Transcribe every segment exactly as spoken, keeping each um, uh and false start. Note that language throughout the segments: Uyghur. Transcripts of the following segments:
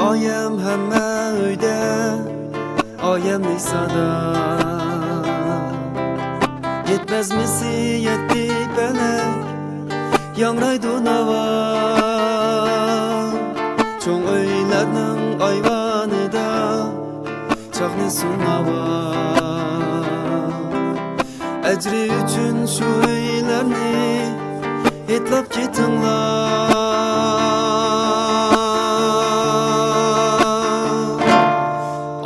ئايەم ھەممە ئۆيدە، ئايەملىك سادا. يەتمەسمىسى يەتتە پەلەك، ياڭرايدۇ ناۋا. چوڭ ئۆيلەرنىڭ ئايۋانىدا چاقنىسۇن ناۋا. ئەجرى ئۈچۈن شۇ ئۆيلەرنى ھېيتلاپ كېتىڭلار.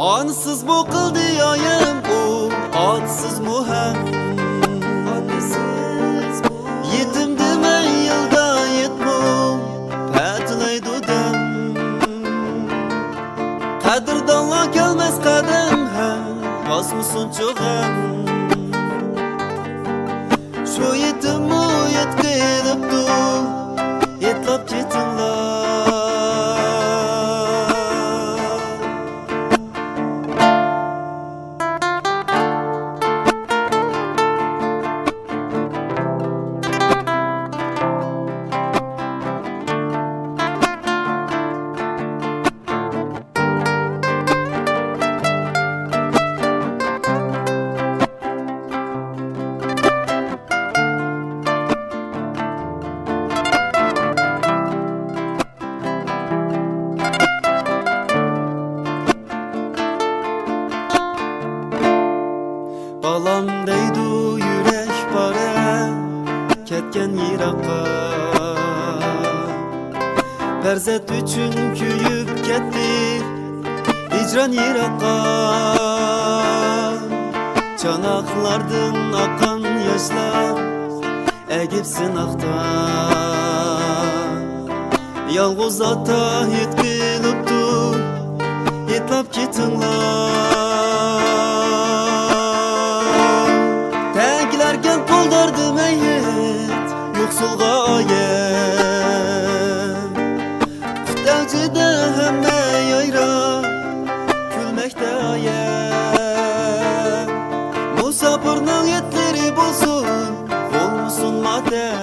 ئانىسىزمۇ قىلدى ئايەم ئۇ، ئاتىسىزمۇ ھەم. يېتىم دېمەي يىلدا يەتمۇ، پەتىلەيدۇ دەم. قەدىردانلار كەلمەس قەدەم ھەم، باسمىسۇنچۇ غەم. شۇ يېتىممۇ يەتكىلىپتۇ، يەتلاپ كېتىڭلار. بالام دەيدۇ يۈرەك پارە، كەتكەن يىراققا. پەرزەنت ئۈچۈن كۆيۈپ كەتتى ھىجران يىراققا. چاناقلاردىن ئاققان ياشلار ئەگىپ سىناقتا. يالغۇز ئاتا ھېيت قىلىپتۇ، ھېيتلاپ كېتىڭلار. تەگلەركەن قولدار دېمەي ھېيت، يوقسۇلغا ئايەم. پۇت ئەۋجىدە ھەممە يايراپ، كۈلمەكتە ئايەم. مۇساپىرنىڭ ھېيتلىرى بولسۇن، بولمىسۇن ماتەم.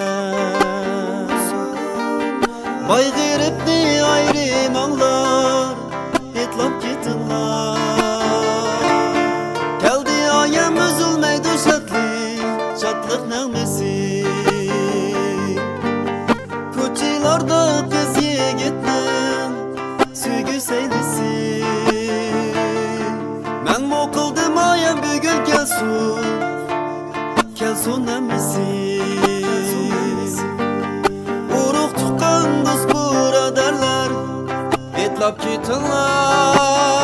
باي غېرىبنى ئايرىماڭلار، ھېيتلاپ كېتىڭلار. كەلدى ئايەم، ئۈزۈلمەيدۇ شادلىق، شادلىق نەغمىسى. كوچىلاردا قىز يىگىتنىڭ سۆيگۈ سەيلىسى. مەنمۇ قىلدىم ئايەم، بۈگۈن كەلسۇن، كەلسۇن ھەممىسى. ئۇرۇق تۇغقان دوست بۇرادەرلەر، ھېيتلاپ كېتىڭلار.